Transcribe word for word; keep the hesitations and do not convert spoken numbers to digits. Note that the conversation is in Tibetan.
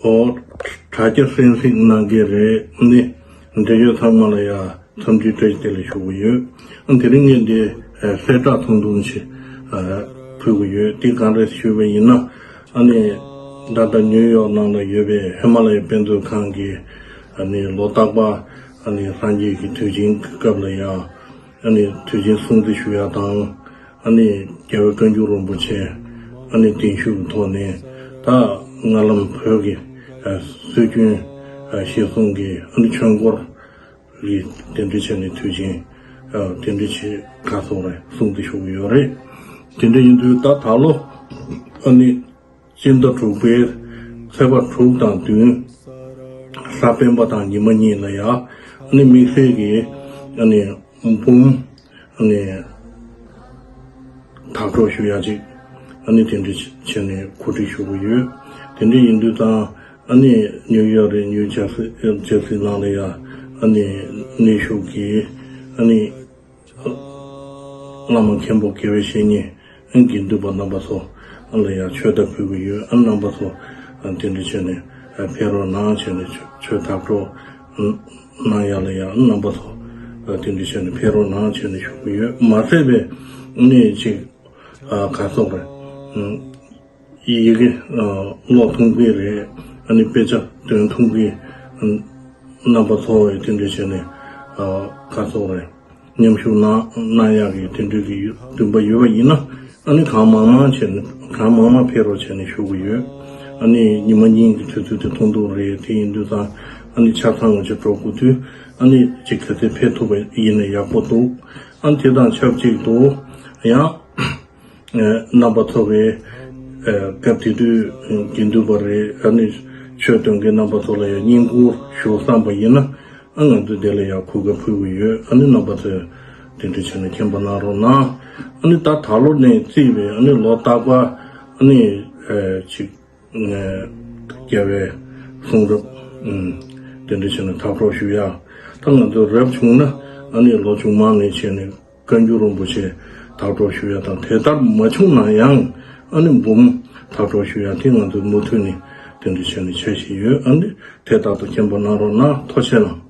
ཨོ། དྲ་རྒྱ་གསན་གཟིགས་གནང་མཁན་རེད། ནི་འབྲེལ་ཡོད་ཚང་མ་ལ་ཡང་འཚམས་འདྲི་བཀྲ་ཤིས་བདེ་ལེགས་ཞུ་གི་ཡོད། ཨ་དེ་རིང་ངས་འདི་ཨ་གསལ་བསྒྲགས་ཐུང་ཐུང་ཅིག་ཨ་ཕུལ་གི་ཡོད། འདི་གང་རེད་ཞུས་པ་ཡིན་ན། ཨ་ནི་ད་ལྟ་ནིའུ་ཡོག་ནང་ལ་ཡོད་པའི་ཧི་མ་ལ་ཡའི་དཔེ་མཛོད་ཁང་གི་ཨ་ནི་ལོ་རྟག་པར་ཨ་ནི་སངས་རྒྱས་ཀྱི་དུས་ཆེན་གྱི་སྐབས་ལ་ཡང་ཨ་ནི་དུས་ཆེན་སྲུང་བརྩི་ཞུ་ཡ་དང་། ཨ་ནི་རྒྱལ་བའི་བཀའ་འགྱུར་རིན་པོ་ཆེ་ཨ་ནི་གདན་ཞུ་གི་ཐོག་ནས་ད་ངྷ་ལམ་བོད་ཀྱི་ཨ་སྲོལ་རྒྱུན་ཨ་གཞིར་བཟུང་གི་ཨ་ནི་ཆོས་འཁོར་གྱི་དེ་འདྲ་བྱས་ནས་དུས་ཆེན་ཨ་དེ་འདྲ་བྱས་ག་སོང་རེད། སྲུང་བརྩི་ཞུ་གི་ཡོད་རེད། དེ་འདྲ་ཡིན་དུས་ད་ད་ལོ་ཨ་ནི་སྤྱི་ཟླ་དྲུག་པའི་ཚེས་པ་དྲུག་དང་བདུན། གཟའ་སྤེན་པ་དང་ཉི་མ་གཉིས་ལ་ཡ་ཨ་ནི་དམིགས་བསལ་གྱི་ཨ་ནི་འབུམ་ཨ་ནི་དག་སྒྲོག་ཞུ་ཡ་ཅིག་ཨ་ནི་དེ་འདྲ་བྱས་ནས་གོ་སྒྲིག་ཞུ་གི་ཡོད། དེ་འདྲ་ཡིན་དུས་ཙང་ཨ་ནི་ནིའུ་ཡོག་རེད། ནིའུ་ཇར་སི་ཇར་སི་ནང་ལ་ཡ་ཨ་ནི་གནས་བཞུགས་ཀྱི་ཨ་ནི་བླ་མ་མཁན་པོ་དགེ་བའི་བཤེས་གཉེན་དགེ་འདུན་པ་རྣམ་པ་ཚོ་ལ་ཡང་མཆོད་བརྡ་ཕུལ་གྱི་ཡོད། ཨ་རྣམ་པ་ཚོ་དེ་འདྲ་བྱས་ནས་ཕེབས་རོགས་གནང་བྱས་ནས་ཆོས་དག་སྒྲོག་གནང་ཡ་ལ་ཡང་རྣམ་པ་ཚོ་དེ་འདྲ་བྱས་ནས་ཕེབས་རོགས་གནང་བྱས་ནས་ཞུ་གི་ཡོད། མ་ཟད་པའི་ནི་ཅིག་ག་སོགས་རེད། ཡི་གེ་ཀློག་ཐུབ་མཁན་རེད། ཨ་ནི་དཔེ་ཆ་འདོན་ཐུབ་མཁན་རྣམ་པ་ཚོ་ཡི་དེ་འདྲ་བྱས་ནས་ག་སོགས་རེད། མཉམ་ཞུགས་གནང་གནང་ཡག་གི་དེ་འདྲའི་གི་འདུན་པ་ཡོད་པ་ཡིན་ན། ཨ་ནི་གང་མང་མང་བྱས་ནས་གང་མང་མང་ཕེབས་རོགས་བྱས་ནས་ཞུ་གི་ཡོད། ཨ་ནི་ཉི་མ་གཉིས་ཀྱི་དུས་ཚོད་དེ་ཐུང་ཐུང་རེད། དེ་ཡིན་དུས་ཙང་ཨ་ནི་ཆ་ཚང་ངོ་ཅིག་འགྲོ་དགོས་དུས་ཨ་ནི་ཅིག་ག་ཚོད་ཕེབས་ཐུབ་པ་ཡིན་ན་ཡག་པོ་འདུག་ཨ་ནི་དེ་དང་ཆབས་ཅིག་ཏུ་ཡང་རྣམ་པ་ཚོ་གི་སྐབས་དེ་དུས་དགེ་འདུན་པ་རེད། ཨ་ནི་ཆོས་སྟོན་མཁན་རྣམ་པ་ཚོ་ལ་ཡང་བསྙེན་བཀུར་ཞུ་བསམ་པ་ཡིན་ན། ཨ་ང་ཚོས་དེ་ལ་ཡང་གོ་སྐབས་ཕུལ་གྱི་ཡོད། ཨ་ནི་རྣམ་པ་ཚོས་དེ་འདྲ་བྱས་ནས་མཁྱེན་པ་གནང་རོགས་གནང་། ཨ་ནི་ད་ད་ལོ་ནས་བརྩིས་པའི་ཨ་ནི་ལོ་རྟག་པར་ཨ་ནི་ཨེ་ཅིག་ཨེ་རྒྱལ་བའི་གསུང་རབ་ཨུམ་དེ་འདྲ་བྱས་ནས་དག་སྒྲོག་ཞུ་ཡ། ད་ང་ཚོ་རབ་བྱུང་ན་ཨ་ནི་ལོ་ཆུང་མ་ནས་བྱས་ནས་བཀའ་འགྱུར་རིན་པོ་ཆེ་དག་སྒྲོག་ཞུ་ཡ་དང་། དེ་ལྟར་མ་བྱུང་ན་ཡང་ཨ་ནི་འབུམ་དག་སྒྲོག་ཞུ་ཡ་དེ་ང་ཚོས་མུ་མཐུད་ནས་དེ་འདྲ་བྱས་ནས་བྱེད་བཞིན་ཡོད། ཨ་ནི་དེ་ལྟར་དུ་མཁྱེན་པ་གནང་རོགས་གནང་། ཐུགས་རྗེ་གནང་།